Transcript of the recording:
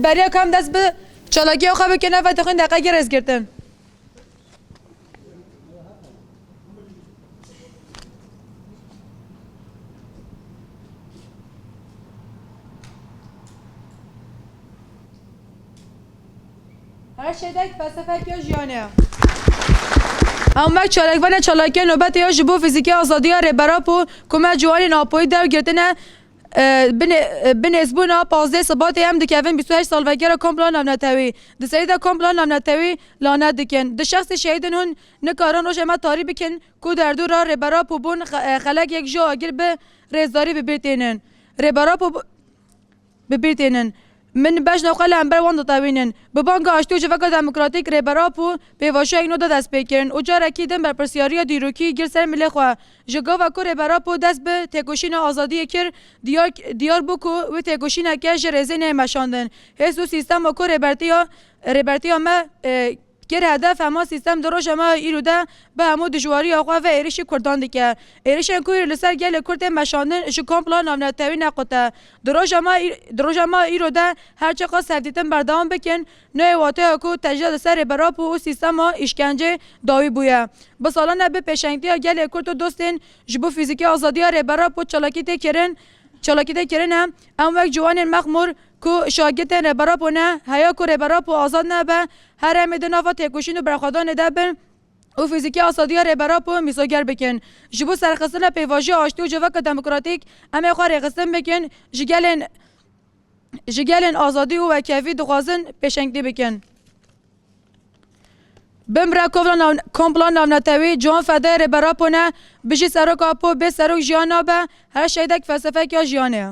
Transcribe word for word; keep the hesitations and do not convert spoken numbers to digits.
Heriya kam dest bi çalakiya xwe bikin, ev dixwin deqekê rêzgirtin. Her şeydek felsefek ya jiyanê ye. Em wek çalakvanê çalakiya nobetê ya ji bo fîzîkê azadiya Rêber Apo ku me ciwanên Apoyî dew girtine, e, binê-, e, binêzbûna pazdeh Sibatê em dikevin bîst û heşt salvegera komploya navnetewî. Di serî de komploya navnetewî lane dikin. Di şexsê şehîdin hûn nikarin roja me tarî bikin ku derdora Rêber Apo bûn xe-, e, xelek yek ji agir bi rêzdarî bi bîr tênin. Rêber Apo bi bîr tênin. Min bejna xwe li hember wan ditewînin. Bi banga aştî û civaka demokratîk Rêber Apo pêvajoyek nû da destpêkirin û carekî din berpirsiyariya dîrokî gir ser milê xwe. Ji gava ku Rêber Apo dest bi têkoşîna azadiyê kir, diyar, diyar bû ku wê têkoşîneke ji rêzê neyê meşandin. Hêz û sîstema ku rêbertiya, rêbertiya me, e, kir hedef, hema sîstem di roja me îro de bi hemû dijwariya xwe ve êrişî Kurdan dike. Êrişên ku îro li ser gelê Kurd tên meşandin ji komploya navnetewî ne qut e. Di roja me î-, di roja me îro de her çiqas hevdîtin berdewam bikin, nayê wateya ku tecrîd li ser Rêber Apo û sîstema îşkencê dawî bûye. Bi salan e bi pêşengtiya gelê Kurd û dostên ji bo fîzîkê azadiya Rêber Apo çalakî tê kirin, çalakî tê kirine. Em wek ciwanên mexmûr ku şagirtên Rêber Apo ne, heya ku Rêber Apo azad nebe, herêmê di nava têkoşîn û berxwedanê de bin û fîzîkî azadiya Rêber Apo mîsoger bikin. Ji bo serxistina pêvajoya aştî û civaka demokratîk, em ê xwe rêxistin bikin, ji gelên, ji gelên azadî û wekhevî dixwazin pêşengtî bikin. Bimre kovla nav-, komploya navnetewî, ciwan fedayê Rêber Apo ne, bijî Serok Apo, bê Serok jiyan nabe, her şeydek felsefek ya jiyanê ye.